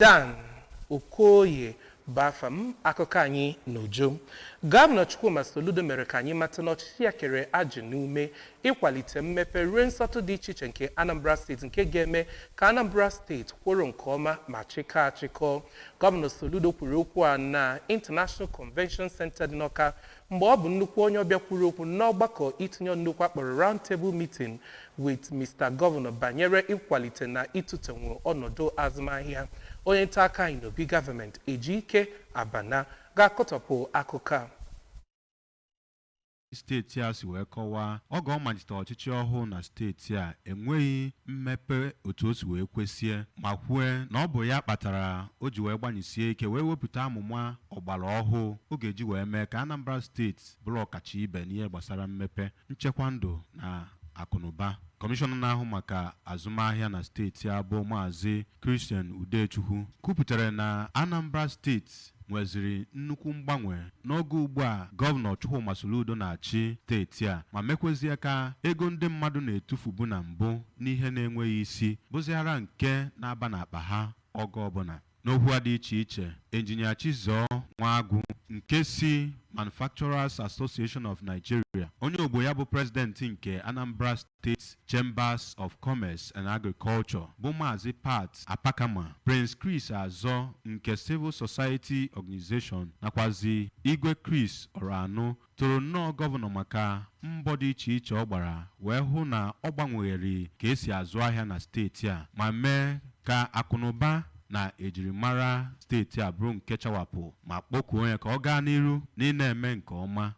Dan Okoye bụ afa m. Akụkọ anyị n'uju. Gọvanọ Chukwuma Soludo mere ka anyị mata na ọchịchị ya kere ajị n'ume ịkwalite mmepe ruo nsọtụ dị iche iche nke Anambra Steeti, nke ga-eme ka Anambra Steeti kwụrụ nke ọma ma chịkọọ achịkọ. Gọvanọ Soludo kwuru okwu a na International Convention Center dị n'Awka mgbe ọ bụ nnukwu onye ọbịa kwuru okwu n'ọgbakọ itinye ọnụ n'okwu akpọrọ Round Table Meeting with Mr. Governor banyere ịkwalite na ịtụtenwu ọnọdụ azụmahịa. Onye nta aka anyị n'obi gọọmenti, Ejike Abana, ga-akọtọpụ akụkọ a. Steeti a si wee kọwaa, oge ọ malitere ọchịchị ọhụụ na steeti a enweghị mmepe otu o si wee kwesie, ma kwue na ọ bụ ya kpatara o ji wee gbanyisie ike wee wepụta amụma ọgbara ọhụụ ọ ga-eji wee mee ka Anambra Steeti bụrụ ọkacha ibe n'ihe gbasara mmepe, nchekwa ndụ na akụnụba. Kọmishọna na-ahụ maka azụmahịa na steeti a bụ Maazị Christian Udechukwu kwupụtara na Anambra Steeti nweziri nnukwu mgbanwe n'oge ugbu a Gọvanọ Chukwuma Soludo na-achị steeti a, ma mekwezie ka ego ndị mmadụ na-etufubu na mbụ n'ihe na-enweghị isi bụziara nke na-aba n'akpa ha oge ọbụla. N'okwu a dị iche iche, Injinia Chizọọ Nwagwu nke si Manufacturers Association of Nigeria, onye ogbo ya bụ president nke Anambra State Chambers of Commerce and Agriculture bụ Maazị Pat Apakama, Prince Chris Azọ nke Civil Society Organization, nakwazi Igwe Chris Ọranụ toro nnọọ gọvanọ maka mbọ dị iche iche ọ gbara wee hụ na ọ gbanwegharị ka esi azụ ahịa na steeti a, ma mee ka akụnụba na ejirimara steeti a bụrụ nke chawapụ, ma kpọkuo ya ka ọ gaa n'iru na ị na-eme nke ọma.